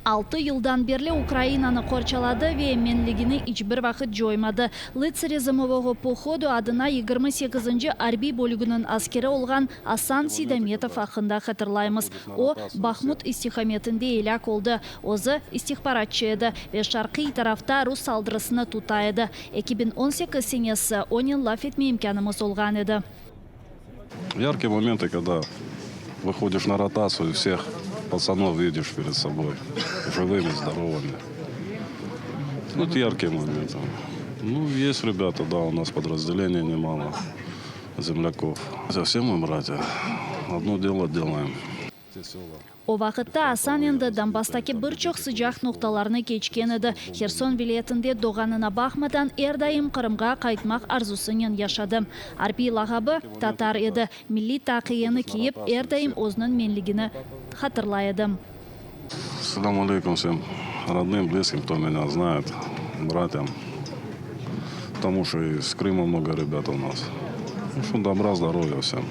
Altı yıldan berli Ukrainanı qorçaladı ve menligini iç bir vaqıt coymadı. Lıtsari zımovogo pohodu adına yigirmi sekizinci arbiy bölüginiñ askeri olğan Asan Seydametov aqqında hatırlaymız. O, Bahmut istiqametinde elâk oldı. Özü istihbaratçı edi ve şarqiy tarafta rus saldırısını tuta edi. 2018 senesi onen laf etme imkânımız olğan edi. Яркие моменты, когда выходишь на ротацию и всех пацанов видишь перед собой, живыми, здоровыми. Ну, это яркие моменты. Ну, есть ребята, да, у нас подразделение немало земляков. Все мы братья. Одно дело делаем. Те села. O vaqıtta Asan endi Donbasstaki bir çoq sıcaq noqtalarnı keçken edi. Herson vilâyetinde doğğanına baqmadan, er daim Qırımğa qaytmaq arzusınen yaşadı. Arbiy lağabı Tatar edi. Milliy taqiyeni kiyip, er daim özüniñ menligini hatırlay edi. Салам алейкум всем родным, близким, кто меня знает, братьям. Потому что из Крыма много ребят у нас. Ну что, добра, здоровья всем.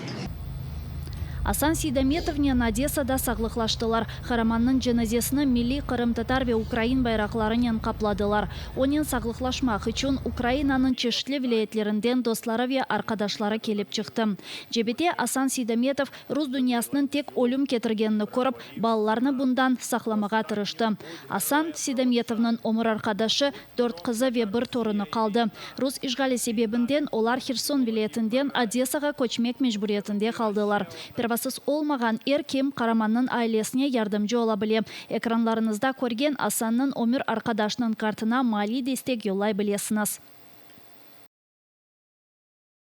Asan Seydametovnen Odessada sağlıqlaştılar. Qaramannıñ cenazesini milliy qırımtatar ve ukrain bayraqlarınen qapladılar. Onen sağlıqlaşmaq içün Ukrainanıñ çeşitli vilâyetlerinden dostları ve arqadaşları kelip çıqtı. Cebede Asan Seydametov rus dünyasınıñ tek ölüm ketirgenini körip, balalarnı bundan saqlamağa tırıştı. Asan Seydametovnıñ ömür arqadaşı, dört qızı ve bir torunı qaldı. Rus işğali sebebinden olar Herson vilâyetinden Odessağa köçmek mecburiyetinde qaldılar. Pervasız olmağan er kim qaramannıñ ailesine yardımcı ola bile. Ekranlarıñızda körgen Asannıñ ömür arqadaşınıñ kartına maliy destek yollay bilesiñiz.